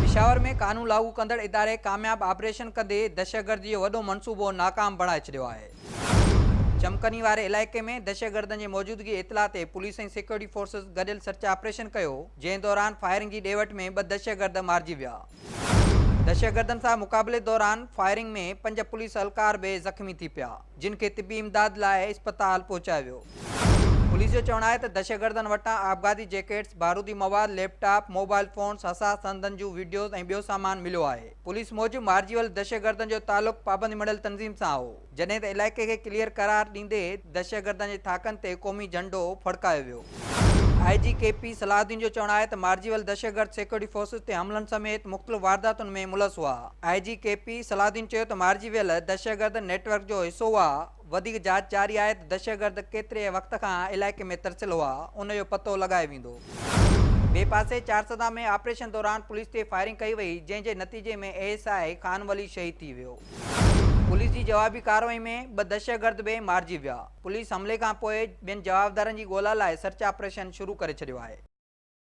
پشاور ۾ قانون لاڳو ڪندڙ اداري ڪامياب آپريشن ڪندي دهشتگردي جو وڏو منصوبو ناڪام بڻائي ڇڏيو آهي. چمڪني واري علائقي ۾ دهشتگردن جي موجودگي جي اطلاع تي پوليس ۽ سيڪيورٽي فورسز گڏيل سرچ آپريشن ڪيو، جنهن دوران فائرنگ جي ڏي وٺ ۾ ٻه دهشتگرد مارجي ويا. دهشتگردن سان مقابلي دوران فائرنگ ۾ پنج پوليس اهلڪار به زخمي ٿي پيا. جن کي طبي امداد لاء اسپتال پهچايو ويو. پوليس جو چوڻ آهي ته دهشتگردن وٽان آپگهاتي جيڪيٽس، بارودي مواد، ليپ ٽاپ، موبائل فونز، حساس هنڌن جون وڊيوز ۽ ٻيو سامان مليو آهي. پوليس موجب مارجي ويل دهشتگردن جو تعلق پابندي مڙهيل تنظيم سان هو، جڏهن ته علائقي کي ڪليئر قرار ڏيندي دهشتگردن جي ٿاڪن تي قومي جهنڊو ڦڙڪايو ويو. I G K P Salahuddin جو چوڻ آهي ته مارجي ويل دهشتگرد سيڪيورٽي فورسز تي حملن سميت مختلف وارداتن ۾ ملوث هئا. I G K P Salahuddin چيو ته مارجي ويل دهشتگرد نيٽ ورڪ جو حصو هئا، وڌيڪ جاچ جاري آهي ته دهشتگرد ڪيتري وقت کان علائقي ۾ ترسيل هئا، ان جو پتو لڳايو ويندو. ٻئي پاسي چارسده ۾ آپريشن دوران پوليس تي فائرنگ ڪئي وئي، جنهن جي نتيجي ۾ اي ايس I Khan ولي شهيد ٿي ويو. پوليس جي جوابي ڪارروائي ۾ ٻه دهشتگرد به مارجي ويا. پوليس حملي کانپوء ٻين جوابدارن جي ڳولا لاء سرچ آپريشن شروع ڪري ڇڏيو آهي.